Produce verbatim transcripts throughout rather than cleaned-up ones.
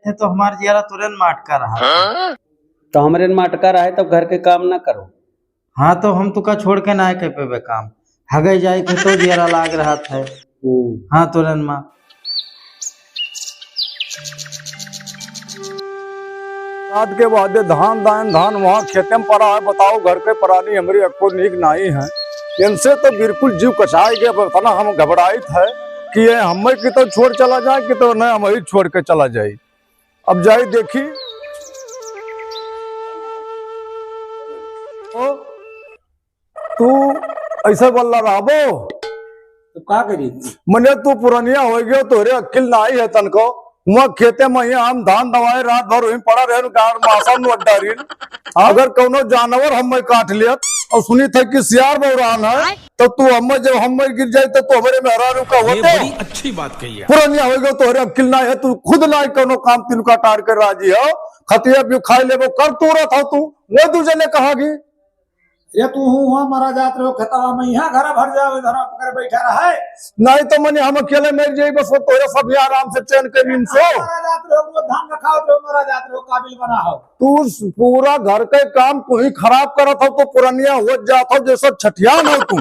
है तो हमार जियारा तुरंत माटका रहा। तो हमरे माटका रहे तब घर के काम ना करो। हाँ, तो हम तुका छोड़ के ना कर पेबे काम। हगई जाई के तो जियारा लाग रहत है। हम्म। हाँ, तुरंत माँ। रात के बाद धान दायन, धान वहाँ खेते में पड़ा है। बताओ, घर के प्राणी हमरे अक्को नीक नाई है। इनसे तो बिल्कुल जीव कचाई गया। अब इतना हम घबराइत है कि ये हमें की तो छोड़ चला जाए कि तो नहीं हमें छोड़ के चला जाए। अब जाई देखी। ओ, तू ऐसे बोल रहा रहबो? तो का करी? मने तू पुरनिया हो गयो, तोहरे अक्किल नाई है तनको। हुआ खेते में ही हम धान दवाए, रात भर वहीं पड़ा रहे, गाड़ मासा नोट डारिन। हाँ? अगर कौनो जानवर हमें काट लियत और सुनी थे कि सियार बौरान है, तो तू हमें, जब हमें गिर जाए तो तू हमारे मेहरारू का ये होते? बड़ी अच्छी बात कही है। पुरनिया हो गयो, तोहरे अक्किल नाई है, तू खुद नाई कौनो काम तिनका टार के राजी हो, खतिया भी खाई लेबो, कर तू रहत हो तू, वो दूजे ने कहा कि अरे तू हूँ हुआ मरा जात रहो खेतवा में, यहाँ घरा भर जाओ, इधर आप कर बैठा रहे। नहीं तो मने हम अकेले मर जाई, बस वो तोरे सब ही आराम से चैन के नींद सो। मरा जात रहो, वो धान रखावत रहो, मरा जात रहो, काबिल बना हो। तू स-, पूरा घर के काम तू ही खराब करत हो, तो पुरनिया हो जात हो, जैसे छठियान हो तू।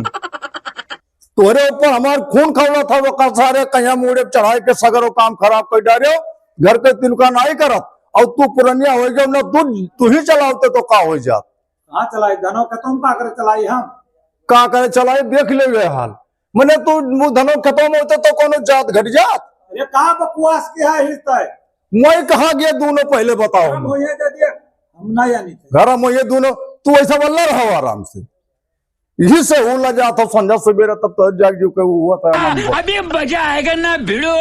तोरे ऊपर हमार खून खौलत हो, वो सारे कहिया मूड़े चढ़ाई के सगरो काम खराब कर डारे हो, घर के तिनका नहीं करत, और तू पुरनिया हो गया ना, तू, तू ही चलावते तो का हो जात। कहाँ चलाई? धनो खेतों में का करे चलाई हम? का करे चलाई? देख ले ये हाल। मने तू मु-, धनो खेतों में होते तो कोनो जात घट जात? अरे का बकवास के है हिस्सा है? मैं कहाँ गया दोनों पहले बताओ। हम होइए दे दिए, हम ना जानी थे। घर हम होइए दोनों, तू ऐसा बोल रहा हो आराम से। यही से होला जात हो संझा सवेरे तब तो जाग जो के हुआ था। अभी मजा आएगा ना भिड़ो।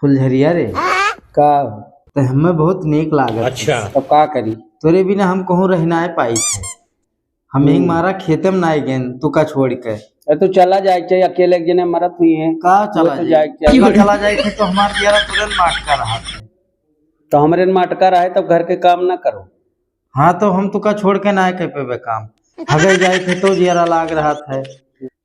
फुलझरिया रे। का? ते हमें बहुत नीक लागत है। अच्छा। तब का करी? तोरे बिना हम कहूँ रह नाय पाई थे। हम हम्म। एक मारा खेते में नाय गेन, तू का छोड़ के। अरे तू चला जाए के चाहिए, अकेले एक जने मरत हुई है। का वो चला तो जाए? जाए के चाहिए। का चला जाए थे तो हमार जियारा तुरंत माटका रहा थे। तो हमरे माटका रहे तब घर के काम ना करो। हाँ, तो हम तुका छोड़ के ना कर पेबे काम। हगे जाए थे तो जियारा लाग रहत है।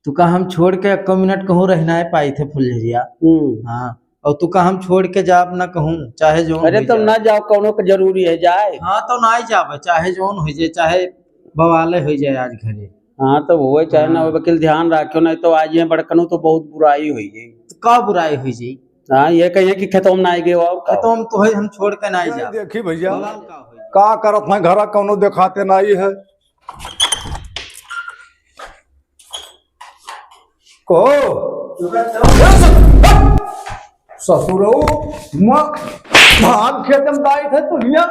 तुका हम छोड़ के एको मिनट कहूँ रह ना पाई थे फुलझरिया। हम्म। हाँ, और तुका हम छोड़ के जाब ना कहूँ, चाहे जौन अरे हो तो जाए। ना जाओ, कौनो के जरूरी है जाए। हाँ, तो ना ही जाबे, चाहे जौन हो जाए, चाहे बवाले हो जाए आज घरे। हाँ, तो होए चाहे ना हाँ। होए, वकील ध्यान रखियो, नहीं तो आज ये बड़कनू तो बहुत बुराई हुई है। तो का बुराई हुई जी? हाँ, ये कहिए कि खेतों में ना आए गए और का? खेतों में तो है, हम छोड़ के ना ये जाब। देखी भैया, बवाल का होई? का करत हैं घरा, कौनो देखाते नाई है। को? ससुरऊ, म-, धान खेते में दाई थे तू हिया।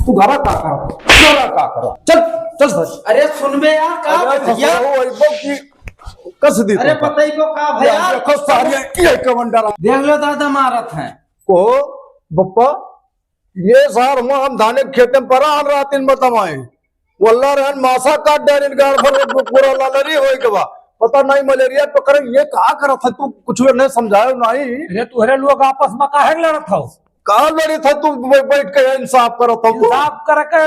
तू घरा का करत? घरा का करत? चल, चल सच। अरे सुन बे यार, का अरे भैया? ससुरऊ, अइबो की कस दी अरे तो। पता ही को का भैया? देखो सारे ये कवन डरा। देख लो दादा मारत हैं। को बप्पा, ये सार हुआ हम धाने के खेते में परा आन रातिन में तमाए। वल्ला रहन मासा काट डारिन गाड़ भर पूरा लालरी होई के बा। पता नहीं मलेरिया पकड़े, ये का करत है तू, कुछ नहीं समझायो नहीं। अरे तुहरे लोग आपस में काहे लड़त हो? का लड़त है तू बै-, बैठ के इंसाफ करत हो तू? इंसाफ करके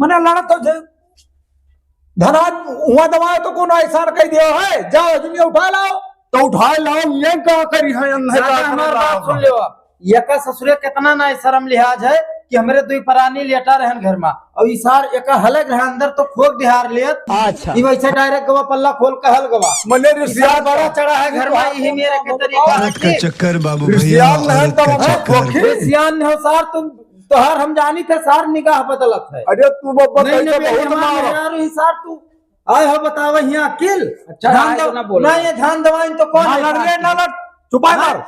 मने लड़त हो जे धना हुआ दवाए तो कौन ऐसा कह दियो है, जाओ दुनिया उठा लाओ। तो उठाए लाओ, ये का करी है, अंधे दादा, का हमार करी बात लाओ। सुन लो आप। यका ससुरे कितना ना शर्म लिहाज है कि हमरे दुई परानी लेटा रहन घर मा, और ई सार एका हलक रहे अंदर तो खोक दिहार लेत। अच्छा। ई वैसे direct गवा पल्ला खोल के हल गवा। मने ई सार रिसियान बड़ा चढ़ा है घर मा, यही मेरे के तरीका बात का है। चक्कर बाबू भैया, रिसियान नहीं औरत तो का हम चक्कर। खोखी। रिसियान नहीं हो सार, तुम तोहार हम जानी थे सार निगाह बदलत है। अरे तू बब्बा नहीं, कैसे नहीं, बहुत बेटे, मारो। मार यार, ई सार तू आए हो बतावे हियाँ अकिल। अच्छा, धान आए दो-, तो ना बोलो। ना ये धान दवाइन तो कौन ना है लड़ रे, खात? ना लड़, चुपाई ना। मार।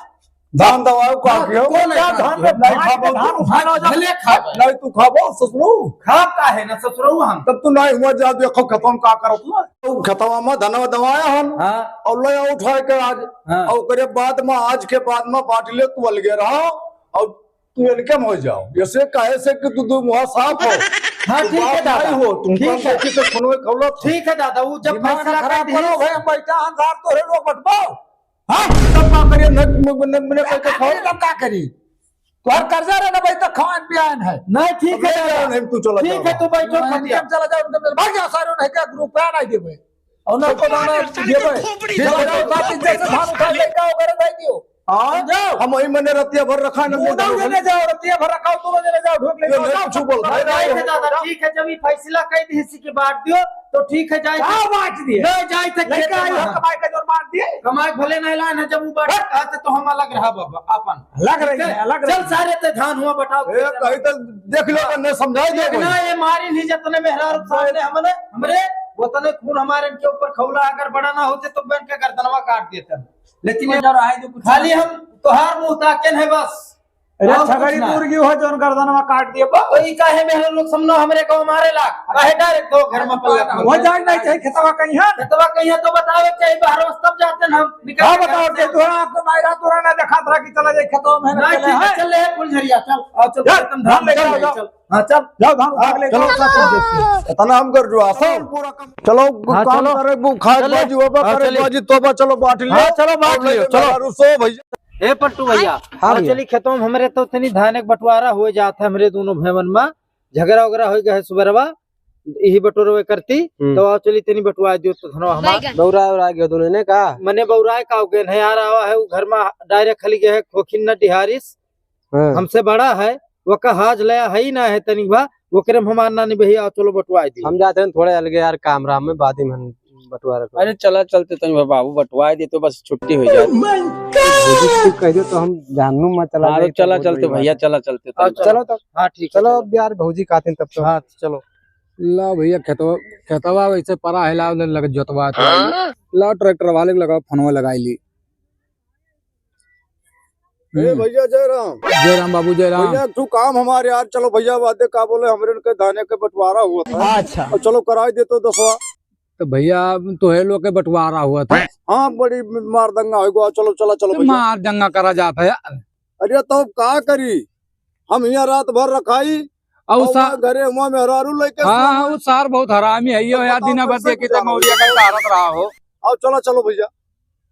धान दवाओ का हाँ, कियो? कौन है क्या खात? धान में नहीं खाबो धान तू। उठा लो, जा। भले खाबो। नहीं तू खाबो, ससुरू। खाब का है ना ससुरू हम। तब तू नहीं हुआ जा, देखो खेतवा में का करत हुआ। तो खेतवा में धनवा दवाया हम। हाँ। और ले आओ उठा के आज। हाँ। और ओकरे बाद में, आज के बाद में बांट ले तू अलगे रहो। और तू इनके में हो जाओ, जैसे कहे से कि तू दो मुहा साफ हो। हाँ, तू ठीक है बाप दादा। नहीं हो, तुम ठीक काम है। देखी तो सुनो, खौलत हो। ठीक है दादा, वो जब दिमाग फैसला खराब कर दी। करो भाई, हम बैठा हम सार तोरे लोग बटवाओ। हाँ, तब का करिए, न, न, न, न, न, का करिए, तब का करी? तोहर कर्जा रहे ना भाई, तो खान पियान है। नहीं, ठीक अब है ले दादा। जाओ, नहीं, तू चला ठीक जाओ। है, तू बैठो, नहीं, खटिया। तुम चला जाओ, उनके मेरे भाग जाओ, सारे उन्हें क्या ग्रुप पे आना ही देवे। और ना तो ना, ना, ये भाई, खोपड़ी चला जाओ, बाकी जैसे धान उठा ले जाओ, घर दे दियो। हाँ, समझो? हम वही मने रतिया भर रखा है, दोनों जने जाओ, रतिया भर रखाओ, दोनों जने जाओ, ढोक ले ये जाओ, नहीं जाओ, कुछ बोल, जाओ, नहीं, जाओ, नहीं, जाओ, जाओ। ठीक है, जब ये फैसला कह दी इसी के बाद दियो, तो ठीक है, जाए क्या थे। बांट दिए? नहीं, जाए थे, लड़का खेत आई हो, में। कमाई का जोर बांट दिए। कमाई भले नहीं लाए ना, जब वो बांट हट। कहा थे, तो हम अलग रहा बाबा, अपन। अलग ठीक रही है? है, अलग चल रही है। सारे ते धान हुआ बटाओ, ए, खेत में। कहीं तो देख लो, नहीं समझाई दे देखना, कोई। ये मारी नहीं जतने मेहरारू सामने हमने, हमरे, उतने खून हमारे इनके ऊपर खौला अगर बड़ा ना होते, तो बैंक का गर्दनवा काट देते। लेकिन ये जो रहा है, जो कुछ खाली हम तोहार मुंह ताकेन है बस। अरे और कुछ छगड़ी ना। मुर्गी हो जौन गर्दनवा काट दिए बा। तो ई काहे मेहरा लोग समनो हमरे गाँव मारे लाग? काहे direct गाँव घर में पल्ला वो खोल? जान नहीं चाहिए खेतवा कहीं है? खेतवा कहीं है तो बतावे चाहिए, बाहर तब जाते ना हम निकल हाँ, के बताओ घर से। के तोरा आपको मायरा तोरा ना देखा था कि चला जाए खेतवा में नहीं, चले ठीक है, हैं। चल ले फुलझरिया, चल। आओ, चल, चल, तुम धान धान ले लेके जाओ, जाओ। चल। हाँ, चल। जाओ, धान उठा के ले चलो, जाओ। चलो, चलो। इतना हम कर जो आसान पूरा काम। चलो, हाँ, काम चलो। करे, वो खाए चले। बाजी, वो बा हाँ, करे चलिए। बाजी, तोबा, चलो, बांट लियो। हाँ, चलो, बांट और लियो, ले चलो। मेहरारू सो भैया। ए पट्टू भैया, हाँ आओ भैया। चली खेतों में, हमरे तो तनी धान एक बंटवारा हो जात है, हमरे दोनों भैवन में झगड़ा वगैरह हो गया है सुबेरवा, यही बटोरवे करती, हम्म। तो आओ चली तनी बंटवा दियो तो धनवा हमार। बैगन। बौरा और आ गया दोनों ने का? मने बौराए का हो गए है यार, आवा है वो घर में direct खाली गए है, खोखिन न डिहारिस, हाँ। हमसे बड़ा है, वका हाज लया है ही ना है तनिक भा, ओकरे में हमार नानी भैया, चलो बंटवाए दी। हम जाते हैं थोड़े अलगे यार, काम राम में, बाद में हम बंटवारा करो। अरे चला चलते तनी भा बाबू, बंटवाए दे तो बस छुट्टी हो जाए। भौजी तू कह दो तो हम जानू मत चला हाँ, जाए, तो चला तो चलते बोल भैया, बात। चला चलते तनी। चलो तब। हाँ, ठीक है, चलो चलो। अब यार भौजी खाते हैं तब तो। हाँ, चलो। ला भैया खेतवा, खेतवा वैसे परा है, ला उधर लग जोतवा तो हाँ? ला ट्रैक्टर वाले के लगाओ, फोनवा लगाई ली। ए हम्म। भैया जय राम। जय राम बाबू, जय राम। भैया, एक ठो काम हमारे यार, चलो भैया, वादे का बोले, हमरे उनके धाने के बंटवारा हुआ था। अच्छा। और चलो कराई दे तो दसवा। तो भैया, तोहे लोग के बंटवारा हुआ था। हाँ, बड़ी मार दंगा हो गया, चलो, चला, चलो तो भैया। मार दंगा करा जाता है यार। अरे तो का करी, हम यहाँ रात भर रखाई और और सा-, वहाँ घरे हुआ मेहरारू लेके हाँ, सोना। वो सार बहुत हरामी है, ये तो यार बताओ दिना भर कैसे देखी तो गुजारा मौरिया का होगा? तारत रहा हो। आओ, चलो, चलो भैया।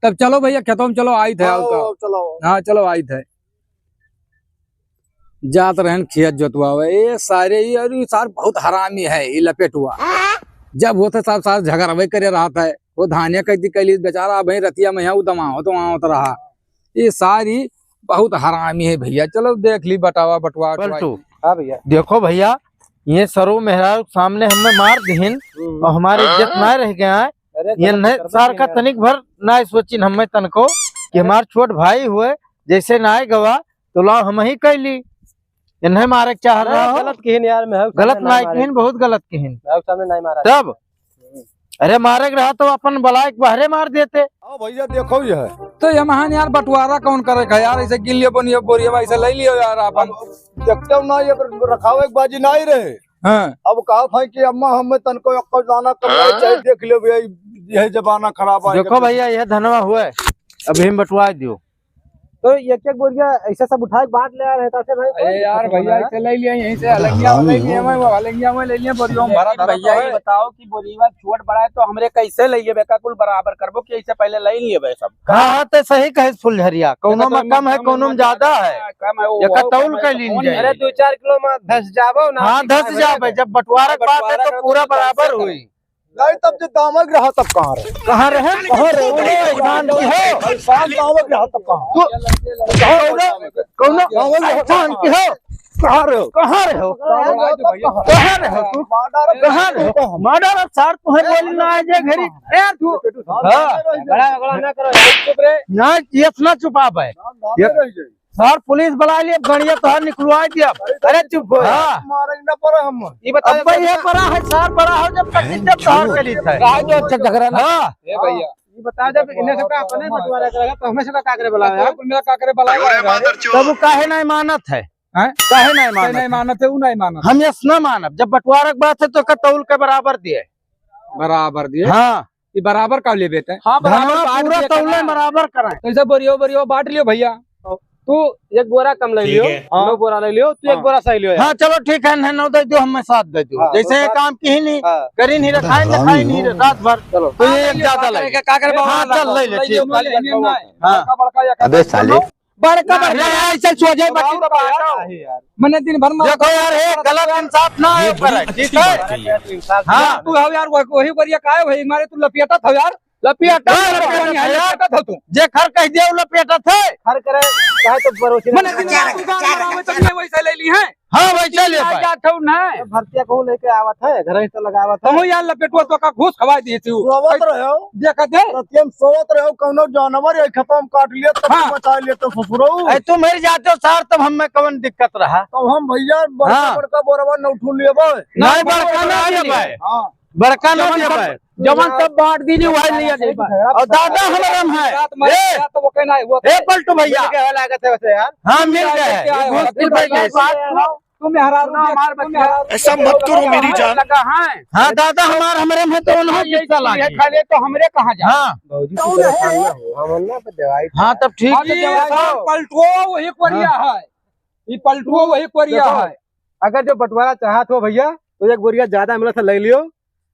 तब चलो भैया, खेतों में चलो, आई थे आओ, आओ का। आओ, चलो, आओ। हाँ, चलो, आई थे। जात रहन खेत जोतवावे, ये सारे, ये, अरे, ये सार बहुत हरामी है, ये लपेटुआ। जब होते सार, सार झगड़वे करे रहता है, वो धानिया कैदी कैली बेचारा, अब रतिया में यहाँ उदमा होत, वहाँ होत रहा। ये सारी बहुत हरामी है भैया। चलो देख ली बटावा, बटवा, बटवा। पलटू। हाँ भैया। देखो भैया, ये सरो मेहरारू के सामने हमें मार दिहिन हम्म। और हमारी इज्जत ना रह गया है। अरे, ये गलत नहीं, करबे सार का नहीं है। तनिक भर ना सोचिन हमें तनको कि हाँ। हमार छोट भाई हुए, जैसे ना आए गवा, तो लाओ हम ही कैली। ये नहीं मारे के चाह ना, रहा हो। गलत किहिन यार, मैं हूँ गलत सामने ना नहीं मारे। किहिन, बहुत गलत किहिन। मैं हूँ सामने नहीं मारा। तब? अरे मारे के रहा तो अपन बलाए के बहरे मार देते। आओ भैया, देखो ये है। तो ये महान यार बंटवारा कौन करे का यार, ऐसे गिन लियो बनियो बोरिया, ऐसे ले लियो यार अपन। अब देखते हो ना, ये रखावे के बाजी नहीं रहे। हाँ। अब कहा था कि अम्मा हमें तनको एक दाना कम नहीं हाँ। चाहिए, देख लियो भैया, यह जमाना खराब है। देखो भैया, यह धनवा हुआ है, अभी हम बंटवा दियो। तो एक एक बोरिया ऐसे सब उठा के बांट ले आ रहे थे भाई, अरे यार भैया, इसे ले लिया यहीं से, अलंगिया में ले लिया, मैं वो अलंगिया में ले लिया, बोरियों में भरा धरा भैया, तो ये है। बताओ कि बोरिया छोट बड़ा है तो हमरे कैसे ले लेबे का, कुल बराबर करबो कि ऐसे पहले ले लेबे सब? हाँ, हाँ, तो सही कहे फुलझरिया, कौनो में कम है, कौनो में ज्यादा है, कम है, वो, एक वो तौल कम है, कर लीन कौन जाए। अरे दो चार किलो में धस जाबो ना, हाँ, धस जाबे, जब बंटवारा के बात है तो पूरा बराबर हुई। नहीं, तब जो दामक रहा तब कहाँ रहे? कहाँ रहे? कहाँ रहे? कौनो एहसान की हो? एहसान दामक रहा तब कहाँ? तू कहाँ रहे? कौनो एहसान की हो? कहाँ रहे हो? कहाँ रहे हो? कहाँ रहे हो तू? कहाँ रहे हो? मार डालब सार, तुम्हें बोली ना आ जाए घरी। ए, तू। हाँ। बड़ा, बड़ा ना करो यार, चुप रहे। ना, ये अपना चुपाप है। ये सार पुलिस बुला लिए, गड़िया तोहार निकलवा दिया। अरे चुप हो। हाँ। मारे न पड़े हम। ये बताओ अब भाई, ये बड़ा है, सार बड़ा हो जब तक, जब तोहार चलित है। कहा जो अच्छा झगड़ा ना। हाँ। ए भैया। ये बता, जब इन्हें सबका अपने बंटवारा करेगा, तो हमें सबका का करे बुलाया है? मेरा का करे बुलाया है? तब वो काहे नहीं मानत है? हैं? काहे नहीं मानत नहीं है? मानत है, वो नहीं मानत। हम यस ना मानब, जब बंटवारा के बात है, तो का तौल के बराबर दिए। बराबर दिए? हाँ। ये बराबर का लेबे ते? हाँ, बराबर धनवा बांट पूरा दिया तौले ना। बराबर कराए। तो ऐसे बोरियो, बोरियो बांट लियो भैया। तू एक बोरा कम ले लियो, ठीक है। हाँ। नौ बोरा ले लियो, तू एक हाँ। बोरा सही लियो यार। हाँ, चलो ठीक है, नौ दे दियो, हमें सात दे दियो। हाँ, जैसे तो ये बात काम की ही नहीं, हाँ। करी नहीं रखाई, हाँ। लिखाई नहीं रहे, रात भर। चलो। तो हाँ, ये ले एक लियो, ज्यादा का लगे। करे, का करे, हाँ, बाबा, चल, ले ले, ले लियो, ठीक। खाली एक हाँ। बड़का, बड़का या अबे साले। बड़का, बड़का। ना, ना, ऐसे सो जाए, बाकी बात है यार। मने दिन भर में देखो यार, ये गलत इंसाफ ना ये है बड़ी ऊपर है, अच्छी ठीक है? बात कही है। हाँ। तू हो यार, वह-, वही करिया काहे भाई, मारे तू लपियता था यार। लपेटा हाँ, तो लपेटा पानी है, है यार। लपेटा था तू। जे खर कह दिया, वो लपेटा थे। खर करे, चाहे तो पड़ोसी ने मने दिन रात उधार मरावे, तब ये वैसे ले ली है। हाँ, वैसे ले ना पाए। जात हूँ ना। भरतिया कहूँ लेके आवत है, घर ही तो लगावत है। कहूँ यार लपेटुआ तो का घूस खवाई दिए तू। सोवत रहो। देखा दे। रतिया में सोवत रहो, कौनो जानवर या खतम काट लिया, तब हाँ। बचा लिया तो ससुरो। ए, तुम मर जाते हो सार, तब हमें कौन दिक्कत रहा? तब हम भैया बड़का हाँ। बड़का बोरवा न उठू लेबे। नहीं, बड़का ना लेबे। हाँ। बड़का ना जवन सब, जवन सब बांट दीनी, वही लिया जाई बा। और दादा हमारा हम है। रात मर ए! गया तो वो कहना है, वो ए, पलटू भैया। मिल गया लागत है वैसे यार। हाँ, मिल गया है। क्या है? ये घूस की भाई है। तुम मेहरारू ना, हमार बच्चा। ऐसा मत करो मेरी जान। लगा है। हाँ, दादा हमार हमरे में तो उन्हों ये किस्सा लागी। खा ले तो हमरे कहाँ जा? हाँ। बाबूजी, तू परेशान ना हो, हम ना पे दवाई हाँ, तब ठीक हाँ, तो है। दवाई खाओ। पलटुआ वही कोरिया हाँ। है। ये पलटुआ वही कोरिया देखो, है। अगर जो बंटवारा चाहत हो भैया, तो एक बोरिया ज्यादा मिला था, ले लियो।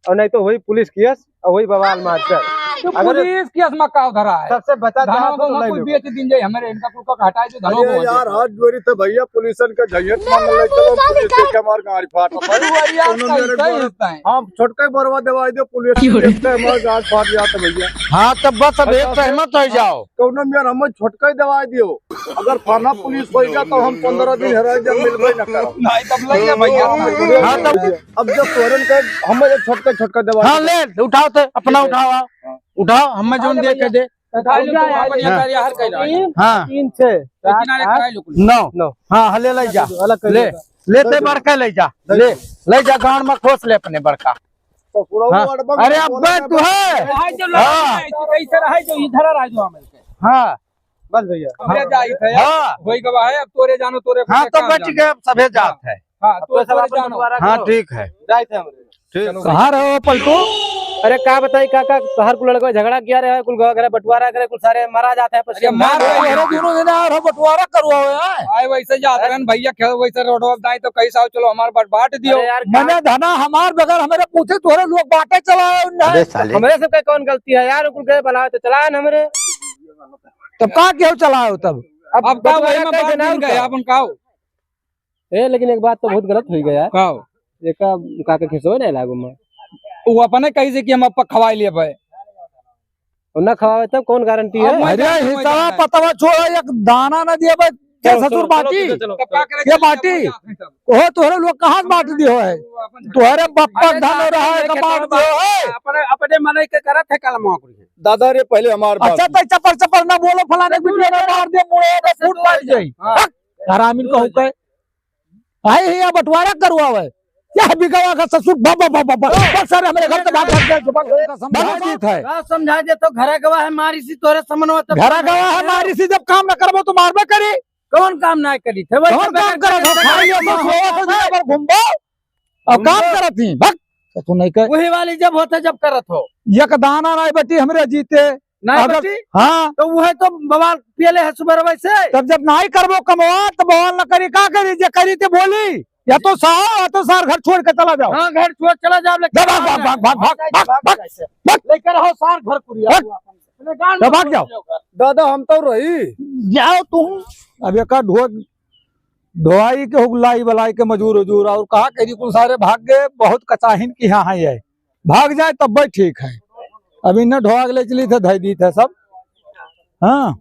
और नहीं तो वही पुलिस केस और वही बवाल मास्टर। तो अगर पुलिस केस में का धरा है? सबसे बचा धनवा चाहत हो तो को ले कोई लो। बेच दिन जाए हमरे, इनका कुल का हटाए दो, धनवा अरे को यार, हाथ जोड़ी थे भैया, पुलिसन का झंझट में ले चलो, पुलिस के हमार गाड़ी फाट है। तू यार उन्होंने सही, मेरे सही गोड़, होता है। हाँ, छोटका ही बरवा दवाई दो, पुलिस के हमार गाड़ी फाट जाता भैया। हाँ, तब बस अब एक अच्छा, सहमत हो जाओ। कौनो मेर हमें छोटका ही दवाई दियो। अगर थाना पुलिस होइगा तो हम पंद्रह दिन हेराई जब मिलबे न करब। नहीं, तब ले ले भैया। हाँ, तब अब जब तोरन के हम ये छोटका छोटका दवाई हाँ, ले, उठाओ तो, अपना ठीक है। उठाओ, हाँ। उठाओ, हमें जोन दे के दे। उठा लो, तो अपन ये हाँ। कार्य हर कइला। तीन, हाँ। तीन, छः, तो किनारे सात, कराई लो कुल। नौ। नौ। हाँ, हाँ, ले, ले जा। अलग कर ले, लो। ले ते बड़का ले जा। ले, ले जा, गांड में खोस ले अपने बड़का। तो पूरा हाँ। वो अड़बा अरे में अब बोला बे तू है। रहा है जो हाँ। लड़ाई है, ऐसे रहे जो इधर रह जो हमें। हाँ। बस भैया। हमरे जाई थे। हाँ। होई गवा है, अब तोरे जानो तोरे हाँ, को तो काम बच जानो। गए, अब सभे जात हाँ। है। हाँ, अब तो तो सब तोरे अपन जानो। बंटवारा हाँ, करो। ठीक है। जाए थे हमरे। ठीक। चलो। कहाँ रहो पलटू? अरे का बताई काका, तोहर कुल लड़का झगड़ा किया रहे, कुल घर बंटवारा करे, कुल सारे मारा जाता है, अरे पसीना मार मार रहे हैं, दोनों जने आ रहो बंटवारा करवाओ यार। आए वैसे जात रहन भैया, खेल वैसे रोडवा दाई तो कैसा हो, चलो हमार बांट, बांट दियो। अरे यार, मने धना हमार बगैर हमरे पूछे तोहरे लोग बांटे चला आए उन्हें। अरे साले। हमरे सबके कौन गलती है यार, कुल गए बनाओ तो चलाए न हमरे। तब का केहू चलाओ तब? अब अब का बंटवारा वही में कैसे बांट ना दिन गए, होता? अपन का हो? ए, लेकिन एक बात तो बहुत गलत हुई गया यार। का हो? एका काका खिसवे नहीं लागू मैं। वो अपने कही से कि हम अब खवाई लिए भाई। और ना खवावे तब कौन गारंटी है? अब मैं अरे जानता हूँ, हिसाब मैं जानता हूँ। पतवा छोड़ा, एक दाना ना दिया भाई। के चलो, ससुर चलो, बाटी? चलो, चलो। तब का करे ये चलिए, बाटी? अपन जाते हैं तब। ओहो, तोहरे लोग कहाँ से बांट दियो है? अपन तोहरे बप्पा अरे धन दादा, रहा है, लेके बांट चलो दियो है। अपने, अपने मनई के करत है कलमा ओकरी। दादा रे, पहले हमार बात अच्छा, सुन। तो चपर चपर ना बोलो, फलाने वीडियो में मार दे, मुंह में फूट फाट जाई। हाँ। हक, हरामीन कहूँ के। आई है या बंटवारा करवावे। या बिगवा का ससुर, बा, बा, बा, बा, बा। बस सर, हमरे घर से भाग, भाग, भाग, भाग, भाग, भाग, भाग, है। का समझा दे तो घरा गवा है, मारी सी तोरे समनवा तब घरा गवा है, मारी सी जब काम न करबो तो मारबे करी। कौन काम ना करी थे? वही कौन तो काम बेकार करत हो? बेकार खाई बेकार हो, बेकार सोवत हो, दिन भर घूमबो। अब काम घूमबो। करत ही, भक, तो तू नहीं कह। वही वाली जब होते, जब करत हो। एक दाना नहीं बटी हमरे जीते। नहीं अगर बटी? हाँ। तो वह तो बवाल पियले है सुबह वैसे। तब जब नहीं करबो कमवा, तो बवाल न करी, का करी? जे करी ते बोली, या तो साओ, या तो सार घर छोड़ के चला जाओ। हाँ, घर छोड़ चला जाओ, लेकिन जा, भाग, भाग, भाग, भाग, भाग, भाग, भाग, भाग। भाग। लेकर रहो सार घर कुरिया भाग। तू अपन। अपने गांड जा, में भाग जाओ। जाओ घर। दादा, हम तो रही। जाओ तुम। अब एका ढोक ढोआई के हुक लाई बलाई के मजूर उजूर और कहा करी कुल सारे भाग गए, बहुत कचाहिन की यहाँ है, भाग जाए तब भी ठीक है। अब इन्हें ढोआ के ले चली थे, धई दी थे सब। हाँ,